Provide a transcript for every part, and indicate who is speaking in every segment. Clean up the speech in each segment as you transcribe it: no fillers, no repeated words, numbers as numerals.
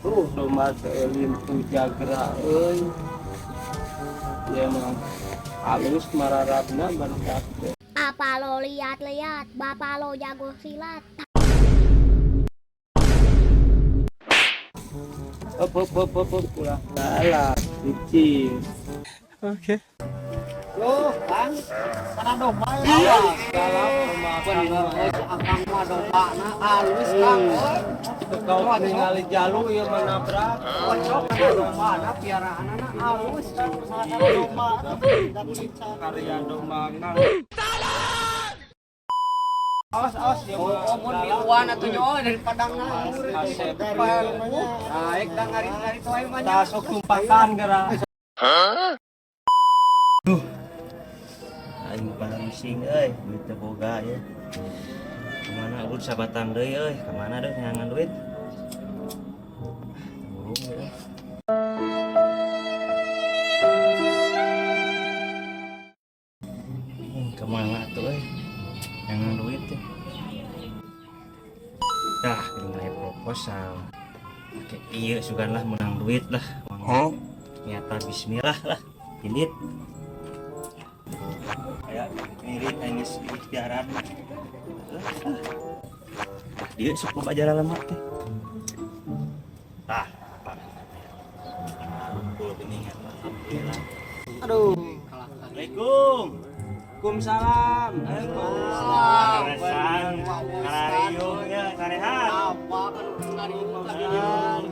Speaker 1: Tuh, domba teh limpu jagra euy. Ya mah halus mararabna barudak teh.
Speaker 2: Apa lo lihat-lihat, bapak lo jago silat.
Speaker 1: Hop hop hop hop hop, ulah galak, licin.
Speaker 3: Oke.
Speaker 1: Loh, Kang,
Speaker 3: Mana domba ya?
Speaker 1: Galak domba.
Speaker 4: Bener euy, si Akang mah dombana halus, Kang euy.
Speaker 1: Kau ningali jalu ieu mah nabrak.
Speaker 4: Kocok kana dombana piaraanana halus, Kang.
Speaker 3: Mana domba?
Speaker 1: Karya domba, Kang. Awas awas ya.
Speaker 4: Oh, mun miluan atuh nya euy dari Padang nganggur.
Speaker 1: Asep.
Speaker 4: Naik da ngarit-ngarit wae mah nya.
Speaker 1: Tasok tumpakan geura.
Speaker 5: Aing pangsing euy, duit teu boga ya. Kemana ulun sabatang deui euy, kemana deh neangan duit? Burung euy. Kemana tuh euy? Neangan duit teh. Dah, geuning proposal. Oke, iya sugan lah menang duit lah. Huh? Nyata bismillah lah. Indit. Kayak mirip aing geus ikhtiaran. Dia sok loba jalan lama teh. Tah, apa? Kumpul geuningan, alhamdulillah.
Speaker 4: Aduh.
Speaker 5: Assalamualaikum.
Speaker 1: Waalaikumsalam.
Speaker 5: Waalaikumsalam. Karariung ya, sarehat.
Speaker 4: Apa kan ngariung lagi.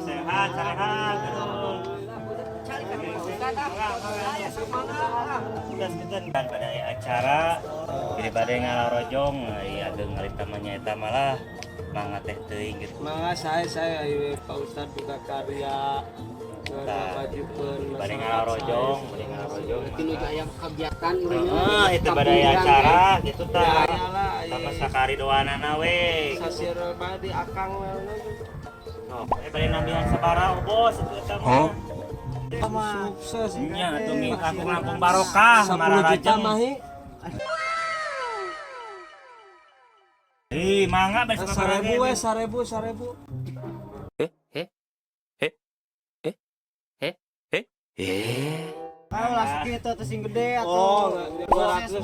Speaker 5: Sehat, sarehat. Aduh.
Speaker 4: Cari kan Ustaz ah. Aya semangat ah.
Speaker 5: Dan pada acara daripada ngalarojong ieu ageng ngalita mah nya eta malah mangga teh teuing gitu.
Speaker 1: Mangga saya ayo Pak Ustad buka karya keur ngamajukeun
Speaker 5: Bade
Speaker 1: masyarakat.
Speaker 5: Ngararojong, bade ngararojong.
Speaker 4: Berarti nuju aya kegiatan meureun.
Speaker 5: Heeh, itu bade acara gitu tah.
Speaker 1: Ya lah,
Speaker 5: Sama sakari doanana we.
Speaker 1: Sasir bae di akang we.
Speaker 5: Oh, bade nambihan sabaraha bos itu eta mah.
Speaker 1: Sukses.
Speaker 5: Nya atuh mi langkung-langkung barokah
Speaker 1: 10 juta
Speaker 5: mararajeng.
Speaker 1: mah hi.
Speaker 5: Ih, mangga bade sabaraha
Speaker 1: 1000 we, 1000, 1000.
Speaker 3: Ayo lah segitu tuh sing gede
Speaker 1: Oh,
Speaker 3: atuh.
Speaker 1: 200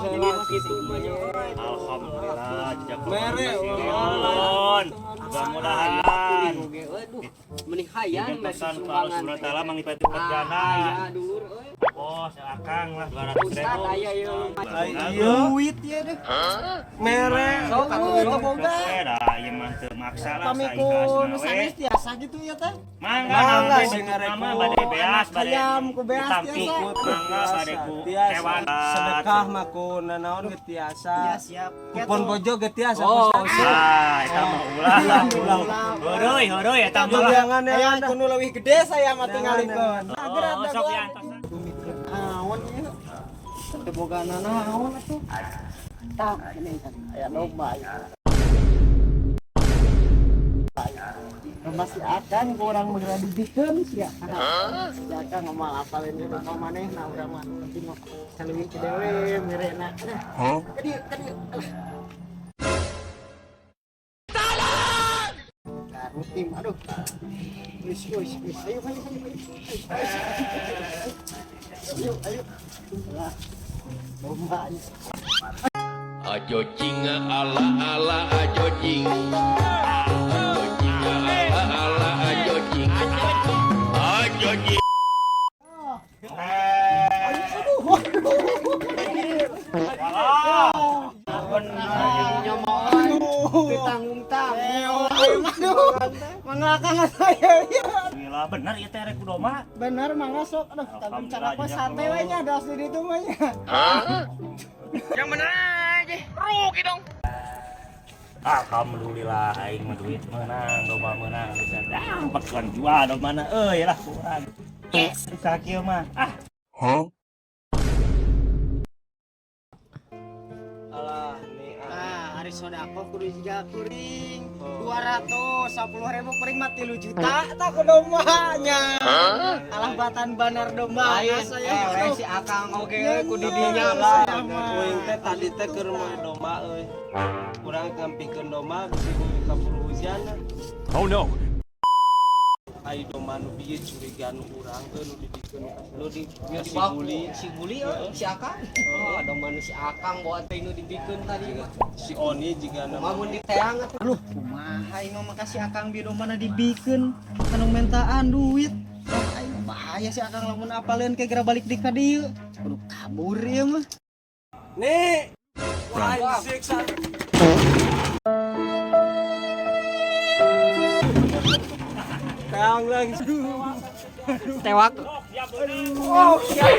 Speaker 1: gitu mah nya.
Speaker 5: Alhamdulillah jejak
Speaker 1: Mere,
Speaker 5: ulun. Mudah-mudahan.
Speaker 4: Aduh, mending hayang bari
Speaker 5: Pesan ku Allah
Speaker 4: sumbangan.
Speaker 5: Subhanahu wa taala manglipati jana.
Speaker 4: Aya dulur euy.
Speaker 5: Bos, akang lah 200
Speaker 4: Ustad
Speaker 5: ribu.
Speaker 4: aya ieu.
Speaker 1: Iya.
Speaker 3: Duit ya deh.
Speaker 1: Mere.
Speaker 3: Sok teu boga.
Speaker 5: Dah, ieu mah teu maksa lah
Speaker 3: Pamikun
Speaker 5: saikasna we.
Speaker 3: sanes tiasa gitu ya teh.
Speaker 5: Mangga
Speaker 1: Mangga,
Speaker 5: mangga
Speaker 1: sing
Speaker 5: nama
Speaker 1: ngareko.
Speaker 5: bade beas bade
Speaker 3: Ayam ku beas
Speaker 5: ditampi.
Speaker 3: tiasa.
Speaker 5: Mangga bade ku
Speaker 1: Tiasa.
Speaker 5: hewan.
Speaker 1: Sedekah mah ku nanaon ge tiasa.
Speaker 3: Iya siap.
Speaker 1: Kupon bojo ge tiasa.
Speaker 4: Oh,
Speaker 1: Ustad.
Speaker 5: Ah, eta mah ulah lah ulah. Heureui, heureui eta mah lah.
Speaker 1: Jangan ya.
Speaker 3: Hayang kudu leuwih gede saya mah tingalikeun.
Speaker 5: Oh, sok diantos.
Speaker 3: Naon ieu? Teu boga nanaon atuh. Tah, ini kan aya domba ieu. Domba si Akang ku urang begeura dibikeun sia. Si Akang ngomong apalin di domba maneh nah urang mah penting mah saleuwih ke dewe merena. Hah? Kadieu kadieu. Alah. Rutim, aduh. Wis, wis, wis. Ayo, ayo, ayo, ayo. Ayo, ayo. Lah, domba ini.
Speaker 6: Ajo cinga ala ala ajo cing, ajo cinga ala ala ajo cing, ajo cing.
Speaker 3: Ditanggung-tanggung. Aduh, mangga saya ya.
Speaker 5: Gila bener ieu teh rek ku domba.
Speaker 3: Bener mangga sok, aduh, tanggung cara
Speaker 5: Alhamdulillah,
Speaker 3: sate we nya dos di ditu mah nya.
Speaker 5: Alhamdulillah aing mah duit menang, domba menang. Ah, bakalan jual domba na euy lah kurang. Yes, sakieu mah. Ah,
Speaker 1: Alah, nih.
Speaker 3: Nah, ari sodako kudu jiga kuring. 210.000 kuring mah 3 juta tak ku dombanya. Alah batan banar domba
Speaker 4: Lain,
Speaker 3: saya.
Speaker 4: eh, si Akang oge euy ku di dinya
Speaker 1: Lah,
Speaker 4: lah.
Speaker 1: kuing teh tadi teh keur moe domba euy. Urang ngampikeun domba bisi kaburu hujan.
Speaker 6: Oh no.
Speaker 1: Aya Ai domba nu bieu curiga nu urang euy nu dibikeun
Speaker 4: Nu di
Speaker 1: si Buli.
Speaker 4: Si Buli euy, si Akang. Oh, domba nu si Akang bawa teh nu dibikeun tadi mah.
Speaker 1: Si Oni juga
Speaker 4: Kumaha mun diteang atuh.
Speaker 3: Aduh, kumaha ieu mah makasih Akang bieu dombana dibikeun kanu mentaan duit. Wah, aing mah bahaya si Akang lamun apaleun ke geura balik di ka dieu. Kudu kabur ieu mah.
Speaker 1: Nih. Wah, disiksa. Teang langsung.
Speaker 4: Tewak.
Speaker 1: Oh, siap.